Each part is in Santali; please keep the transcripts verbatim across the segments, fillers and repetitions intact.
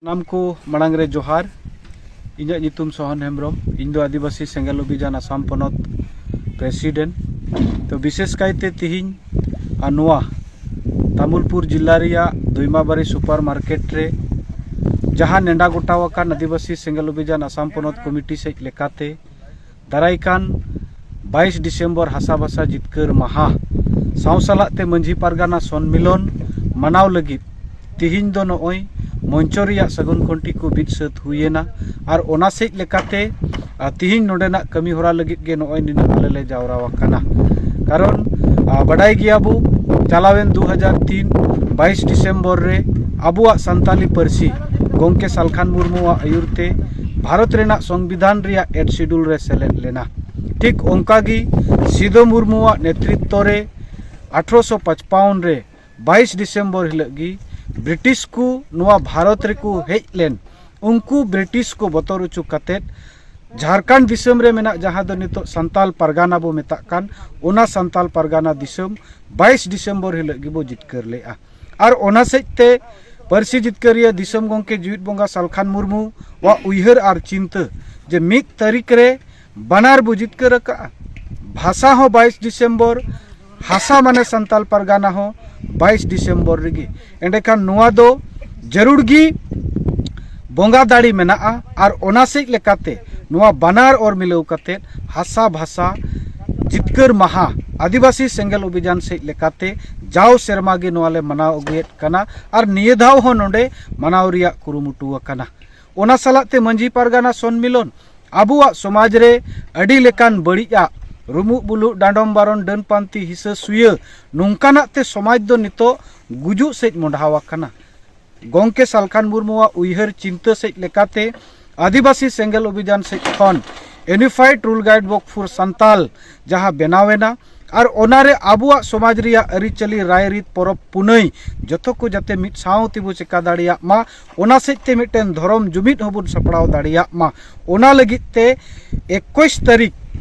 ᱥᱟᱱᱟᱢ ᱠᱚ ᱢᱟᱲᱟᱝ ᱨᱮ ᱡᱚᱦᱟᱨ᱾ ᱤᱧᱟᱹᱜ ᱧᱩᱛᱩᱢ ᱥᱚᱦᱚᱱ ᱦᱮᱢᱵᱨᱚᱢ᱾ ᱤᱧ ᱫᱚ ᱟᱹᱫᱤᱵᱟᱹᱥᱤ ᱥᱮᱸᱜᱮᱞ ᱚᱵᱷᱤᱡᱟᱱ ᱟᱥᱟᱢ ᱯᱚᱱᱚᱛ ᱯᱨᱮᱥᱤᱰᱮᱱᱴ᱾ ᱛᱚ, ᱵᱤᱥᱮᱥ ᱠᱟᱭᱛᱮ ᱛᱤᱦᱤᱧ ᱟᱨ ᱱᱚᱣᱟ ᱛᱟᱢᱩᱞᱯᱩᱨ ᱡᱤᱞᱟ ᱨᱮᱭᱟᱜ ᱫᱩᱭᱢᱟᱵᱟᱨᱤ ᱥᱩᱯᱟᱨ ᱢᱟᱨᱠᱮᱴ ᱨᱮ ᱡᱟᱦᱟᱸ ᱱᱮᱰᱟ ᱜᱚᱴᱟᱣ ᱟᱠᱟᱱ ᱟᱹᱫᱤᱵᱟᱹᱥᱤ ᱥᱮᱸᱜᱮᱞ ᱚᱵᱷᱤᱡᱟᱱ ᱟᱥᱟᱢ ᱯᱚᱱᱚᱛ ᱠᱚᱢᱤᱴᱤ ᱥᱮᱫ ᱞᱮᱠᱟᱛᱮ, ᱫᱟᱨᱟᱭ ᱠᱟᱱ ᱵᱟᱭᱤᱥ ᱰᱤᱥᱮᱢᱵᱚᱨ ᱦᱟᱥᱟ ᱵᱷᱟᱥᱟ ᱡᱤᱛᱠᱟᱹᱨ ᱢᱟᱦᱟ ᱥᱟᱶ ᱥᱟᱞᱟᱜ ᱛᱮ ᱢᱟᱹᱡᱷᱤ ᱯᱟᱨᱜᱟᱱᱟ ᱥᱚᱱᱢᱤᱞᱚᱱ ᱢᱟᱱᱟᱣ ᱞᱟᱹᱜᱤᱫ ᱛᱤᱦᱤᱧ ᱫᱚ ᱱᱚᱜᱼᱚᱭ ᱢᱚᱧᱪᱚ ᱨᱮᱭᱟᱜ ᱥᱟᱹᱜᱩᱱ ᱠᱷᱩᱱᱴᱤ ᱠᱚ ᱵᱤᱫ ᱥᱟᱹᱛ ᱦᱩᱭᱮᱱᱟ᱾ ᱟᱨ ᱚᱱᱟ ᱥᱮᱡ ᱞᱮᱠᱟᱛᱮ, ᱟᱨ ᱛᱤᱦᱤᱧ ᱱᱚᱰᱮᱱᱟᱜ ᱠᱟᱹᱢᱤ ᱦᱚᱨᱟ ᱞᱟᱹᱜᱤᱫ ᱜᱮ ᱱᱚᱜᱼᱚᱭ ᱱᱤᱱᱟᱹᱜ ᱟᱞᱮ ᱞᱮ ᱡᱟᱣᱨᱟ ᱟᱠᱟᱱᱟ᱾ ᱠᱟᱨᱚᱱ, ᱟᱨ ᱵᱟᱰᱟᱭ ᱜᱮᱭᱟᱵᱚ, ᱪᱟᱞᱟᱣᱮᱱ ᱫᱩ ᱦᱟᱡᱟᱨ ᱛᱤᱱ ᱵᱟᱭᱤᱥ ᱰᱤᱥᱮᱢᱵᱚᱨ ᱨᱮ ᱟᱵᱚᱣᱟᱜ ᱥᱟᱱᱛᱟᱞᱤ ᱯᱟᱹᱨᱥᱤ ᱜᱚᱢᱠᱮ ᱥᱟᱞᱠᱷᱟᱱ ᱢᱩᱨᱢᱩᱣᱟᱜ ᱟᱹᱭᱩᱨ ᱛᱮ ᱵᱷᱟᱨᱚᱛ ᱨᱮᱱᱟᱜ ᱥᱚᱝᱵᱤᱫᱷᱟᱱ ᱨᱮᱭᱟᱜ ᱮᱰ ᱥᱤᱰᱩᱞ ᱨᱮ ᱥᱮᱞᱮᱫ ᱞᱮᱱᱟ᱾ ᱴᱷᱤᱠ ᱚᱱᱠᱟ ᱜᱮ ᱥᱤᱫᱷᱩ ᱢᱩᱨᱢᱩᱣᱟᱜ ᱱᱮᱛᱨᱤᱛᱛᱚ ᱨᱮ ᱟᱴᱷᱨᱚᱥᱚ ᱯᱟᱸᱪᱯᱟᱣᱱ ᱨᱮ ᱵᱟᱭᱤᱥ ᱰᱤᱥᱮᱢᱵᱚᱨ ᱦᱤᱞᱳᱜ ᱜᱮ ᱵᱨᱤᱴᱤᱥ ᱠᱚ ᱱᱚᱣᱟ ᱵᱷᱟᱨᱚᱛ ᱨᱮᱠᱚ ᱦᱮᱡ ᱞᱮᱱ, ᱩᱱᱠᱩ ᱵᱨᱤᱴᱤᱥ ᱠᱚ ᱵᱚᱛᱚᱨ ᱦᱚᱪᱚ ᱠᱟᱛᱮᱫ ᱡᱷᱟᱲᱠᱷᱚᱸᱰ ᱫᱤᱥᱚᱢ ᱨᱮ ᱢᱮᱱᱟᱜ, ᱡᱟᱦᱟᱸ ᱫᱚ ᱱᱤᱛᱚᱜ ᱥᱟᱱᱛᱟᱞ ᱯᱟᱨᱜᱟᱱᱟ ᱵᱚ ᱢᱮᱛᱟᱜ ᱠᱟᱱ, ᱚᱱᱟ ᱥᱟᱱᱛᱟᱞ ᱯᱟᱨᱜᱟᱱᱟ ᱫᱤᱥᱚᱢ ᱵᱟᱭᱤᱥ ᱰᱤᱥᱮᱢᱵᱚᱨ ᱦᱤᱞᱳᱜ ᱜᱮᱵᱚ ᱡᱤᱛᱠᱟᱹᱨ ᱞᱮᱫᱼᱟ᱾ ᱟᱨ ᱚᱱᱟ ᱥᱮᱡ ᱛᱮ ᱯᱟᱹᱨᱥᱤ ᱡᱤᱛᱠᱟᱹᱨᱤᱭᱟᱹ ᱫᱤᱥᱚᱢ ᱜᱚᱢᱠᱮ ᱡᱤᱣᱤᱫ ᱵᱚᱸᱜᱟ ᱥᱟᱞᱠᱷᱟᱱ ᱢᱩᱨᱢᱩᱣᱟᱜ ᱩᱭᱦᱟᱹᱨ ᱟᱨ ᱪᱤᱱᱛᱟᱹ ᱡᱮ ᱢᱤᱫ ᱛᱟᱹᱨᱤᱠᱷ ᱨᱮ ᱵᱟᱱᱟᱨ ᱵᱚ ᱡᱤᱛᱠᱟᱹᱨ ᱟᱠᱟᱫᱼᱟ, ᱵᱷᱟᱥᱟ ᱦᱚᱸ ᱵᱟᱭᱤᱥ ᱰᱤᱥᱮᱢᱵᱚᱨ, ᱦᱟᱥᱟ ᱢᱟᱱᱮ ᱥᱟᱱᱛᱟᱞ ᱯᱟᱨᱜᱟᱱᱟ ᱦᱚᱸ ᱵᱟᱭᱤᱥ ᱰᱤᱥᱮᱢᱵᱚᱨ ᱨᱮᱜᱮ᱾ ᱮᱸᱰᱮᱠᱷᱟᱱ ᱱᱚᱣᱟ ᱫᱚ ᱡᱟᱹᱨᱩᱲ ᱜᱮ ᱵᱚᱸᱜᱟ ᱫᱟᱲᱮ ᱢᱮᱱᱟᱜᱼᱟ᱾ ᱟᱨ ᱚᱱᱟ ᱥᱮᱡ ᱞᱮᱠᱟᱛᱮ ᱱᱚᱣᱟ ᱵᱟᱱᱟᱨ ᱚᱨ ᱢᱤᱞᱟᱹᱣ ᱠᱟᱛᱮ ᱦᱟᱥᱟ ᱵᱷᱟᱥᱟ ᱡᱤᱛᱠᱟᱹᱨ ᱢᱟᱦᱟ ᱟᱹᱫᱤᱵᱟᱹᱥᱤ ᱥᱮᱸᱜᱮᱞ ᱚᱵᱷᱤᱡᱟᱱ ᱥᱮᱡ ᱞᱮᱠᱟᱛᱮ ᱡᱟᱣ ᱥᱮᱨᱢᱟ ᱜᱮ ᱱᱚᱣᱟ ᱞᱮ ᱢᱟᱱᱟᱣ ᱟᱹᱜᱩᱭᱮᱫ ᱠᱟᱱᱟ᱾ ᱟᱨ ᱱᱤᱭᱟᱹ ᱫᱷᱟᱣ ᱦᱚᱸ ᱱᱚᱰᱮ ᱢᱟᱱᱟᱣ ᱨᱮᱭᱟᱜ ᱠᱩᱨᱩᱢᱩᱴᱩ ᱟᱠᱟᱱᱟ᱾ ᱚᱱᱟ ᱥᱟᱞᱟᱜ ᱛᱮ ᱢᱟᱹᱡᱷᱤ ᱯᱟᱨᱜᱟᱱᱟ ᱥᱚᱱᱢᱤᱞᱚᱱ ᱟᱵᱚᱣᱟᱜ ᱥᱚᱢᱟᱡᱽ ᱨᱮ ᱟᱹᱰᱤ ᱞᱮᱠᱟᱱ ᱵᱟᱹᱲᱤᱡᱟᱜ, ᱨᱩᱢᱩᱜ ᱵᱩᱞᱩᱜ, ᱰᱟᱸᱰᱚᱢ ᱵᱟᱨᱚᱱ, ᱰᱟᱹᱱ ᱯᱟᱱᱛᱤ, ᱦᱤᱥᱟᱹ ᱥᱩᱭᱟᱹ, ᱱᱚᱝᱠᱟᱱᱟᱜ ᱛᱮ ᱥᱚᱢᱟᱡᱽ ᱫᱚ ᱱᱤᱛᱚᱜ ᱜᱩᱡᱩᱜ ᱥᱮᱫ ᱢᱚᱸᱰᱷᱟᱣ ᱟᱠᱟᱱᱟ᱾ ᱜᱚᱢᱠᱮ ᱥᱟᱞᱠᱷᱟᱱ ᱢᱩᱨᱢᱩᱣᱟᱜ ᱩᱭᱦᱟᱹᱨ ᱪᱤᱱᱛᱟᱹ ᱥᱮᱫ ᱞᱮᱠᱟᱛᱮ ᱟᱹᱫᱤᱵᱟᱹᱥᱤ ᱥᱮᱸᱜᱮᱞ ᱚᱵᱷᱤᱡᱟᱱ ᱥᱮᱫ ᱠᱷᱚᱱ Unified Rule Guide Book for Santal ᱡᱟᱦᱟᱸ ᱵᱮᱱᱟᱣ ᱮᱱᱟ, ᱟᱨ ᱚᱱᱟᱨᱮ ᱟᱵᱚᱣᱟᱜ ᱥᱚᱢᱟᱡᱽ ᱨᱮᱭᱟᱜ ᱟᱹᱨᱤᱪᱟᱹᱞᱤ, ᱨᱟᱭᱨᱤᱛ, ᱯᱚᱨᱚᱵᱽ ᱯᱩᱱᱟᱹᱭ ᱡᱚᱛᱚ ᱠᱚ ᱡᱟᱛᱮ ᱢᱤᱫ ᱥᱟᱶ ᱛᱮᱵᱚ ᱪᱮᱠᱟ ᱫᱟᱲᱮᱭᱟᱜ ᱢᱟ, ᱚᱱᱟ ᱥᱮᱫ ᱛᱮ ᱢᱤᱫᱴᱮᱱ ᱫᱷᱚᱨᱚᱢ ᱡᱩᱢᱤᱫ ᱦᱚᱸᱵᱚᱱ ᱥᱟᱯᱲᱟᱣ ᱫᱟᱲᱮᱭᱟᱜ ᱢᱟ, ᱚᱱᱟ ᱞᱟᱹᱜᱤᱫ ᱛᱮ ᱮᱠᱩᱥ ᱛᱟᱹᱨᱤᱠᱷ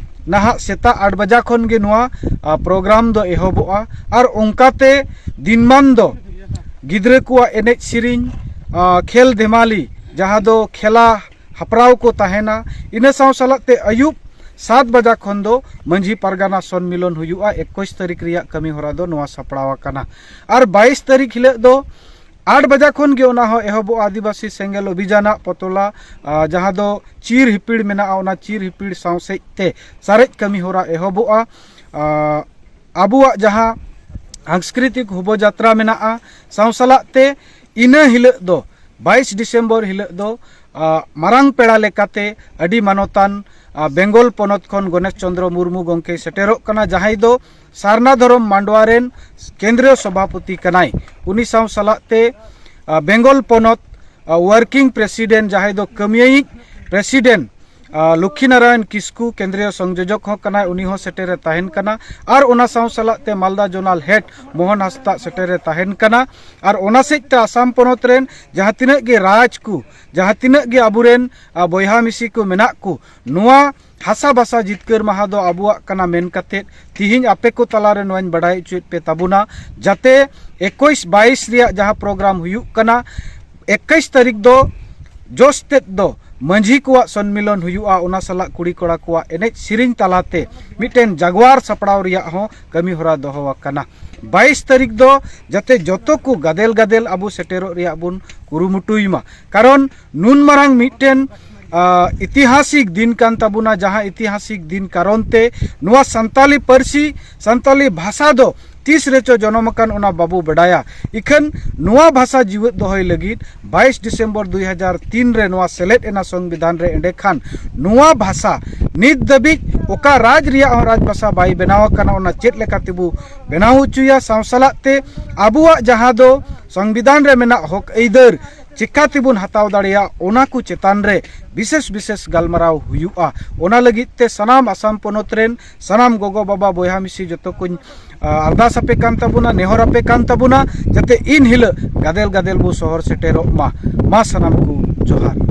ᱱᱟᱦᱟᱜ ᱥᱮᱛᱟᱜ ᱟᱴ ᱵᱟᱡᱟ ᱠᱷᱚᱱ ᱜᱮ ᱱᱚᱣᱟ, ᱟ, ᱯᱨᱳᱜᱨᱟᱢ ᱫᱚ ᱮᱦᱚᱵᱚᱜᱼᱟ᱾ ᱟᱨ ᱚᱱᱠᱟᱛᱮ ᱫᱤᱱᱢᱟᱱ ᱫᱚ ᱜᱤᱫᱽᱨᱟᱹ ᱠᱚᱣᱟᱜ ᱮᱱᱮᱡ ᱥᱮᱨᱮᱧ, ᱟᱸ, ᱠᱷᱮᱞ ᱫᱷᱮᱢᱟᱞᱤ, ᱡᱟᱦᱟᱸ ᱫᱚ ᱠᱷᱮᱞᱟ ᱦᱟᱯᱲᱟᱣ ᱠᱚ ᱛᱟᱦᱮᱱᱟ᱾ ᱤᱱᱟᱹ ᱥᱟᱶ ᱥᱟᱞᱟᱜ ᱛᱮ ᱟᱹᱭᱩᱵ ᱥᱟᱛ ᱵᱟᱡᱟ ᱠᱷᱚᱱ ᱫᱚ ᱢᱟᱹᱡᱷᱤ ᱯᱟᱨᱜᱟᱱᱟ ᱥᱚᱱᱢᱤᱞᱚᱱ ᱦᱩᱭᱩᱜᱼᱟ᱾ ᱮᱠᱩᱥ ᱛᱟᱹᱨᱤᱠᱷ ᱨᱮᱭᱟᱜ ᱠᱟᱹᱢᱤ ᱦᱚᱨᱟ ᱫᱚ ᱱᱚᱣᱟ ᱥᱟᱯᱲᱟᱣ ᱟᱠᱟᱱᱟ᱾ ᱟᱨ ᱵᱟᱭᱤᱥ ᱛᱟᱹᱨᱤᱠᱷ ᱦᱤᱞᱳᱜ ᱫᱚ ᱟᱴ ᱵᱟᱡᱟ ᱠᱷᱚᱱ ᱜᱮ ᱚᱱᱟ ᱦᱚᱸ ᱮᱦᱚᱵᱚᱜᱼᱟ᱾ ᱟᱹᱫᱤᱵᱟᱹᱥᱤ ᱥᱮᱸᱜᱮᱞ ᱚᱵᱷᱤᱡᱟᱱᱟᱜ ᱯᱚᱛᱚᱞᱟ, ᱟᱸ, ᱡᱟᱦᱟᱸ ᱫᱚ ᱪᱤᱨ ᱦᱤᱯᱤᱲ ᱢᱮᱱᱟᱜᱼᱟ, ᱚᱱᱟ ᱪᱤᱨ ᱦᱤᱯᱤᱲ ᱥᱟᱶ ᱥᱮᱡ ᱛᱮ ᱥᱟᱨᱮᱡ ᱠᱟᱹᱢᱤ ᱦᱚᱨᱟ ᱮᱦᱚᱵᱚᱜᱼᱟ᱾ ᱟᱸ, ᱟᱵᱚᱣᱟᱜ ᱡᱟᱦᱟᱸ ᱥᱟᱝᱥᱠᱨᱤᱛᱤᱠ ᱦᱚᱵᱚ ᱡᱟᱛᱨᱟ ᱢᱮᱱᱟᱜᱼᱟ, ᱥᱟᱶ ᱥᱟᱞᱟᱜ ᱛᱮ ᱤᱱᱟᱹ ᱦᱤᱞᱳᱜ ᱫᱚ, ᱵᱟᱭᱤᱥ ᱰᱤᱥᱮᱢᱵᱚᱨ ᱦᱤᱞᱳᱜ ᱫᱚ, ᱟᱸ, ᱢᱟᱨᱟᱝ ᱯᱮᱲᱟ ᱞᱮᱠᱟᱛᱮ ᱟᱹᱰᱤ ᱢᱟᱱᱚᱛᱟᱱ, ᱟᱸ, ᱵᱮᱝᱜᱚᱞ ᱯᱚᱱᱚᱛ ᱠᱷᱚᱱ ᱜᱚᱱᱮᱥ ᱪᱚᱸᱫᱽᱨᱚ ᱢᱩᱨᱢᱩ ᱜᱚᱢᱠᱮᱭ ᱥᱮᱴᱮᱨᱚᱜ ᱠᱟᱱᱟ, ᱡᱟᱦᱟᱸᱭ ᱫᱚ ᱥᱟᱨᱱᱟ ᱫᱷᱚᱨᱚᱢ ᱢᱟᱰᱣᱟ ᱨᱮᱱ ᱠᱮᱱᱫᱨᱤᱭᱚ ᱥᱚᱵᱷᱟᱯᱚᱛᱤ ᱠᱟᱱᱟᱭ᱾ ᱩᱱᱤ ᱥᱟᱶ ᱥᱟᱞᱟᱜ ᱛᱮ, ᱟᱸ, ᱵᱮᱝᱜᱚᱞ ᱯᱚᱱᱚᱛ, ᱟᱸ, ᱣᱟᱨᱠᱤᱝ ᱯᱨᱮᱥᱤᱰᱮᱱᱴ, ᱡᱟᱦᱟᱸᱭ ᱫᱚ ᱠᱟᱹᱢᱤᱭᱟᱹᱭᱤᱡ ᱯᱨᱮᱥᱤᱰᱮᱱᱴ, ᱟᱸ, ᱞᱚᱠᱠᱷᱤ ᱱᱟᱨᱟᱭᱚᱱ ᱠᱤᱥᱠᱩ, ᱠᱮᱱᱫᱨᱤᱭᱚ ᱥᱚᱝᱡᱳᱡᱚᱠ ᱦᱚᱸ ᱠᱟᱱᱟᱭ, ᱩᱱᱤ ᱦᱚᱸ ᱥᱮᱴᱮᱨᱮ ᱛᱟᱦᱮᱱ ᱠᱟᱱᱟ᱾ ᱟᱨ ᱚᱱᱟ ᱥᱟᱶ ᱥᱟᱞᱟᱜ ᱛᱮ ᱢᱟᱞᱫᱟ ᱡᱳᱱᱟᱞ ᱦᱮᱰ ᱢᱳᱦᱚᱱ ᱦᱟᱸᱥᱫᱟᱜ ᱥᱮᱴᱮᱨᱮ ᱛᱟᱦᱮᱱ ᱠᱟᱱᱟ᱾ ᱟᱨ ᱚᱱᱟ ᱥᱮᱡ ᱛᱮ ᱟᱥᱟᱢ ᱯᱚᱱᱚᱛ ᱨᱮᱱ ᱡᱟᱦᱟᱸ ᱛᱤᱱᱟᱹᱜ ᱜᱮ ᱨᱟᱡᱽ ᱠᱚ, ᱡᱟᱦᱟᱸ ᱛᱤᱱᱟᱹᱜ ᱜᱮ ᱟᱵᱚᱨᱮᱱ, ᱟᱸ, ᱵᱚᱭᱦᱟ ᱢᱤᱥᱤ ᱠᱚ ᱢᱮᱱᱟᱜ ᱠᱚ, ᱱᱚᱣᱟ ᱦᱟᱥᱟ ᱵᱷᱟᱥᱟ ᱡᱤᱛᱠᱟᱹᱨ ᱢᱟᱦᱟ ᱫᱚ ᱟᱵᱚᱣᱟᱜ ᱠᱟᱱᱟ ᱢᱮᱱ ᱠᱟᱛᱮᱫ ᱛᱤᱦᱤᱧ ᱟᱯᱮ ᱠᱚ ᱛᱟᱞᱟᱨᱮ ᱱᱚᱣᱟᱧ ᱵᱟᱰᱟᱭ ᱦᱚᱪᱚᱭᱮᱫ ᱯᱮ ᱛᱟᱵᱚᱱᱟ, ᱡᱟᱛᱮ ᱮᱠᱩᱥ ᱵᱟᱭᱤᱥ ᱨᱮᱭᱟᱜ ᱡᱟᱦᱟᱸ ᱯᱨᱳᱜᱨᱟᱢ ᱦᱩᱭᱩᱜ ᱠᱟᱱᱟ, ᱮᱠᱩᱥ ᱛᱟᱹᱨᱤᱠᱷ ᱫᱚ ᱡᱚᱥ ᱛᱮᱫ ᱫᱚ ᱢᱟᱹᱡᱷᱤ ᱠᱚᱣᱟᱜ ᱥᱚᱱᱢᱤᱞᱚᱱ ᱦᱩᱭᱩᱜᱼᱟ, ᱚᱱᱟ ᱥᱟᱞᱟᱜ ᱠᱩᱲᱤ ᱠᱚᱲᱟ ᱠᱚᱣᱟᱜ ᱮᱱᱮᱡ ᱥᱮᱨᱮᱧ ᱛᱟᱞᱟᱛᱮ ᱢᱤᱫᱴᱮᱱ ᱡᱟᱜᱽᱣᱟᱨ ᱥᱟᱯᱲᱟᱣ ᱨᱮᱭᱟᱜ ᱦᱚᱸ ᱠᱟᱹᱢᱤ ᱦᱚᱨᱟ ᱫᱚᱦᱚ ᱟᱠᱟᱱᱟ᱾ ᱵᱟᱭᱤᱥ ᱛᱟᱹᱨᱤᱠᱷ ᱫᱚ ᱡᱟᱛᱮ ᱡᱚᱛᱚ ᱠᱚ ᱜᱟᱫᱮᱞ ᱜᱟᱫᱮᱞ ᱟᱵᱚ ᱥᱮᱴᱮᱨᱚᱜ ᱨᱮᱭᱟᱜ ᱵᱚᱱ ᱠᱩᱨᱩᱢᱩᱴᱩᱭ ᱢᱟ, ᱠᱟᱨᱚᱱ ᱱᱩᱱ ᱢᱟᱨᱟᱝ ᱢᱤᱫᱴᱮᱱ, ᱟᱸ, ᱤᱛᱤᱦᱟᱥᱤᱠ ᱫᱤᱱ ᱠᱟᱱ ᱛᱟᱵᱚᱱᱟ, ᱡᱟᱦᱟᱸ ᱤᱛᱤᱦᱟᱥᱤᱠ ᱫᱤᱱ ᱠᱟᱨᱚᱱ ᱛᱮ ᱱᱚᱣᱟ ᱥᱟᱱᱛᱟᱞᱤ ᱯᱟᱹᱨᱥᱤ, ᱥᱟᱱᱛᱟᱞᱤ ᱵᱷᱟᱥᱟ ᱫᱚ ᱛᱤᱥ ᱨᱮᱪᱚ ᱡᱚᱱᱚᱢ ᱟᱠᱟᱱ, ᱚᱱᱟ ᱵᱟᱵᱚ ᱵᱟᱰᱟᱭᱟ᱾ ᱤᱠᱷᱟᱹᱱ ᱱᱚᱣᱟ ᱵᱷᱟᱥᱟ ᱡᱤᱣᱮᱫ ᱫᱚᱦᱚᱭ ᱞᱟᱹᱜᱤᱫ ᱵᱟᱭᱤᱥ ᱰᱤᱥᱮᱢᱵᱚᱨ ᱫᱩᱭ ᱦᱟᱡᱟᱨ ᱛᱤᱱ ᱨᱮ ᱱᱚᱣᱟ ᱥᱮᱞᱮᱫ ᱮᱱᱟ ᱥᱚᱝᱵᱤᱫᱷᱟᱱ ᱨᱮ᱾ ᱮᱸᱰᱮᱠᱷᱟᱱ ᱱᱚᱣᱟ ᱵᱷᱟᱥᱟ ᱱᱤᱛ ᱫᱷᱟᱹᱵᱤᱡ ᱚᱠᱟ ᱨᱟᱡᱽ ᱨᱮᱭᱟᱜ ᱦᱚᱸ ᱨᱟᱡᱽ ᱵᱷᱟᱥᱟ ᱵᱟᱭ ᱵᱮᱱᱟᱣ ᱟᱠᱟᱱᱟ, ᱚᱱᱟ ᱪᱮᱫ ᱞᱮᱠᱟ ᱛᱮᱵᱚ ᱵᱮᱱᱟᱣ ᱦᱚᱪᱚᱭᱟ, ᱥᱟᱶ ᱥᱟᱞᱟᱜ ᱛᱮ ᱟᱵᱚᱣᱟᱜ ᱡᱟᱦᱟᱸ ᱫᱚ ᱥᱚᱝᱵᱤᱫᱷᱟᱱ ᱨᱮ ᱢᱮᱱᱟᱜ ᱦᱚᱠ ᱟᱹᱭᱫᱟᱹᱨ ᱪᱮᱠᱟ ᱛᱮᱵᱚᱱ ᱦᱟᱛᱟᱣ ᱫᱟᱲᱮᱭᱟᱜ, ᱚᱱᱟ ᱠᱚ ᱪᱮᱛᱟᱱ ᱨᱮ ᱵᱤᱥᱮᱥ ᱵᱤᱥᱮᱥ ᱜᱟᱞᱢᱟᱨᱟᱣ ᱦᱩᱭᱩᱜᱼᱟ᱾ ᱚᱱᱟ ᱞᱟᱹᱜᱤᱫ ᱛᱮ ᱥᱟᱱᱟᱢ ᱟᱥᱟᱢ ᱯᱚᱱᱚᱛ ᱨᱮᱱ ᱥᱟᱱᱟᱢ ᱜᱚᱜᱚ ᱵᱟᱵᱟ ᱵᱚᱭᱦᱟ ᱢᱤᱥᱤ ᱡᱚᱛᱚ ᱠᱚᱧ, ᱟ, ᱟᱨᱫᱟᱥ ᱟᱯᱮ ᱠᱟᱱ ᱛᱟᱵᱚᱱᱟ, ᱱᱮᱦᱚᱨ ᱟᱯᱮ ᱠᱟᱱ ᱛᱟᱵᱚᱱᱟ, ᱡᱟᱛᱮ ᱤᱱ ᱦᱤᱞᱳᱜ ᱜᱟᱫᱮᱞ ᱜᱟᱫᱮᱞ ᱵᱚ ᱥᱚᱦᱚᱨ ᱥᱮᱴᱮᱨᱚᱜ ᱢᱟ᱾ ᱢᱟ ᱥᱟᱱᱟᱢ ᱠᱚ ᱡᱚᱦᱟᱨ᱾